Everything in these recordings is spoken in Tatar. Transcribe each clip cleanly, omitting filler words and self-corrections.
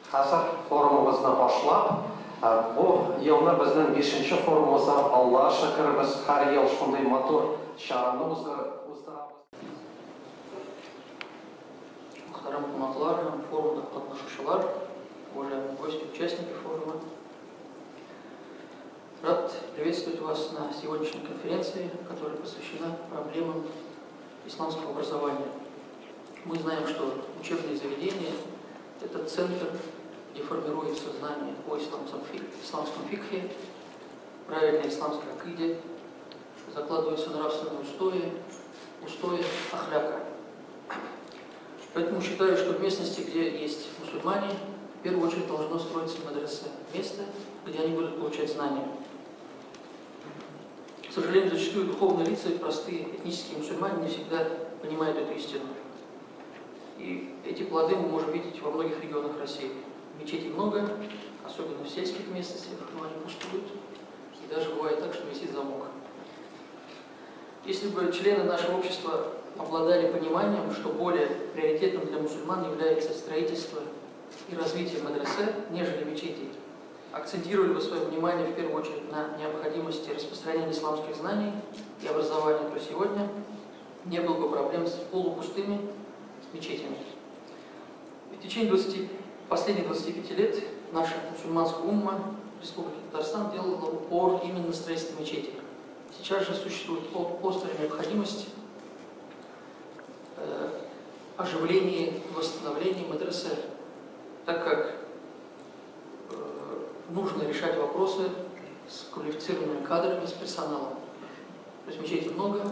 Хәзер форумыбызны башлап, бу елны безнең бишенче форумыбыз, Аллага шөкер, без һәр ел шундый матур чараны уздырабыз. Мөхтәрәм кунаклар һәм форумда катнашучылар, уважаемые гости, участники форума. Рад приветствовать вас на сегодняшней конференции, которая посвящена проблемам исламского образования. Мы знаем, что учебные заведения – это центр, где формируется знание о исламском фикхе, правильной исламской акиде, закладываются нравственные устои, устои ахляка. Поэтому считаю, что в местности, где есть мусульмане, в первую очередь должно строиться мадресе, место, где они будут получать знания. К сожалению, зачастую духовные лица и простые этнические мусульмане не всегда понимают эту истину. И эти плоды мы можем видеть во многих регионах России. Мечетей много, особенно в сельских местностях, но они пустуют. И даже бывает так, что висит замок. Если бы члены нашего общества обладали пониманием, что более приоритетным для мусульман является строительство и развитие мадресе, нежели мечетей, акцентировали бы свое внимание в первую очередь на необходимости распространения исламских знаний и образования, то сегодня не было бы проблем с полупустыми мечетями. В течение последних 25 лет наша мусульманская умма Республики Татарстан делала упор именно на строительство мечетей. Сейчас же существует острая необходимость оживления, восстановления мадресе, так как нужно решать вопросы с квалифицированными кадрами, с персоналом. То есть мечетей много,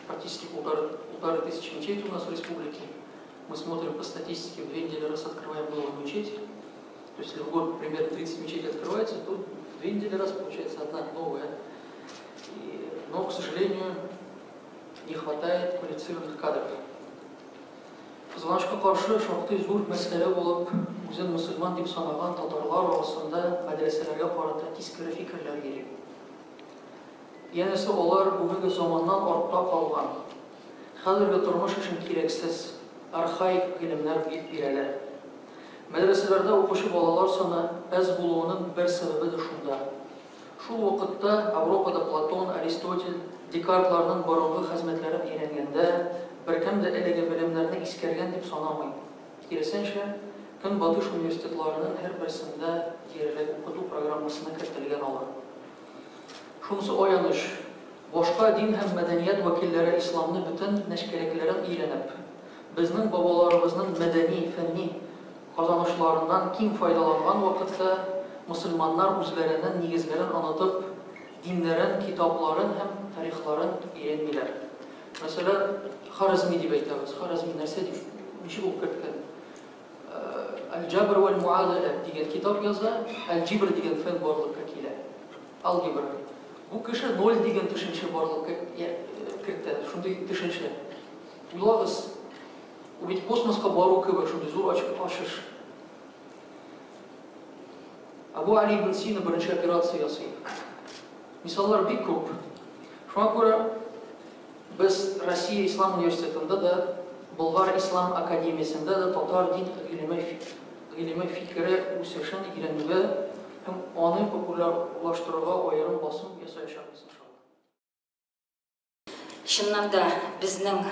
практически 1500 мечетей у нас в республике. Мы смотрим по статистике, в 2 недели раз открываем новую мечеть. То есть если в год примерно 30 мечетей открывается, то в 2 недели раз получается одна новая. Но, к сожалению, не хватает квалифицированных кадров. Кызганычка каршы, шактый зур мәсьәлә булып, үзен мөселман дип санаган татарлар арасында мәдрәсәләргә карата тискәре фикерләр йөри. Янәсе, алар бүгенге заманнан артта калган, хәзерге тормыш өчен кирәксез, архаик гыйлемнәр бирәләр. Мәдрәсәләрдә укучы балалар саны әз булуының бер сәбәбе дә шунда. Шул вакытта Европада Платон, Аристотель, Декартларның борынгы хезмәтләрен өйрәнгәндә, беркем дә әлеге белемнәрне искәргән дип санамый. Киресенчә, Көнбатыш университетларының һәрберсендә диярлек укыту программасына кертелгән алар. Шунысы аяныч, башка дин һәм мәдәният вәкилләре исламны бөтен нечкәлекләрен өйрәнеп, безнең бабаларыбызның мәдәни, фәнни казанышларыннан киң файдаланган вакытта, мөселманнар үзләренең нигезләрен онытып, диннәрен, китапларын һәм тарихларын өйрәнмиләр. Мәсәлән, Хорезми дип әйтәбез. Хорезми нәрсә дип, ничек ул керткән? Әл-Җабр вәл-Муадәлә дигән китап яза, Әл-Җибр дигән фән барлыкка килә. Алгебра. Бу кеше ноль дигән төшенчә барлыкка кертә, шундый төшенчә. Уйлагыз, ул бит космоска бару кебек шундый зур ачыш. Абу Али ибн Сина беренче операция ясый. Мисаллар бик күп. Шуңа күрә без Россия Ислам университетында да, Болгар Ислам академиясендә дә татар дин гыйлеме фикере үсешен өйрәнүгә һәм аны популярлаштыруга аерым басым ясаячакбыз, иншалла. Чыннан да, безнең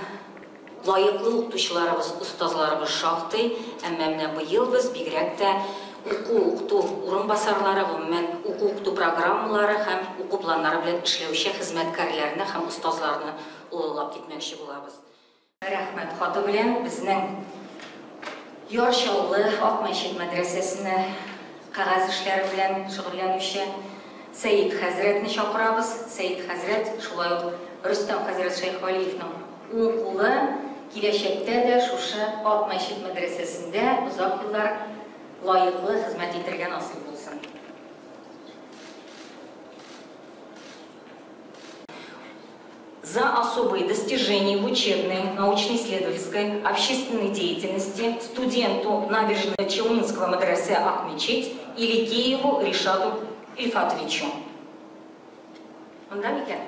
лаеклы укытучыларыбыз, остазларыбыз шактый, әмма менә быел без бигрәк тә уку-укыту урынбасарлары, гомумән, уку-укыту программалары һәм уку планнары белән эшләүче хезмәткәрләрне һәм остазларны олылап китмәкче булабыз. Рәхмәт хаты белән безнең Яр Чаллы Ак мәчет мәдрәсәсенә кәгазь эшләре белән шөгыльләнүче Сәид хәзрәтне чакырабыз. Сәид хәзрәт шулай ук Рөстәм хәзрәт Шәйхвәлиевның уң кулы, киләчәктә дә шушы Ак мәчет мәдрәсәсендә озак еллар лаеклы хезмәт итәргә насыйп булсын. За особые достижения в учебной, научно-исследовательской, общественной деятельности студенту Набережно-Челнинского мадресе Ак-Мечеть Иликееву Ришату Ильфатовичу. Монда микән?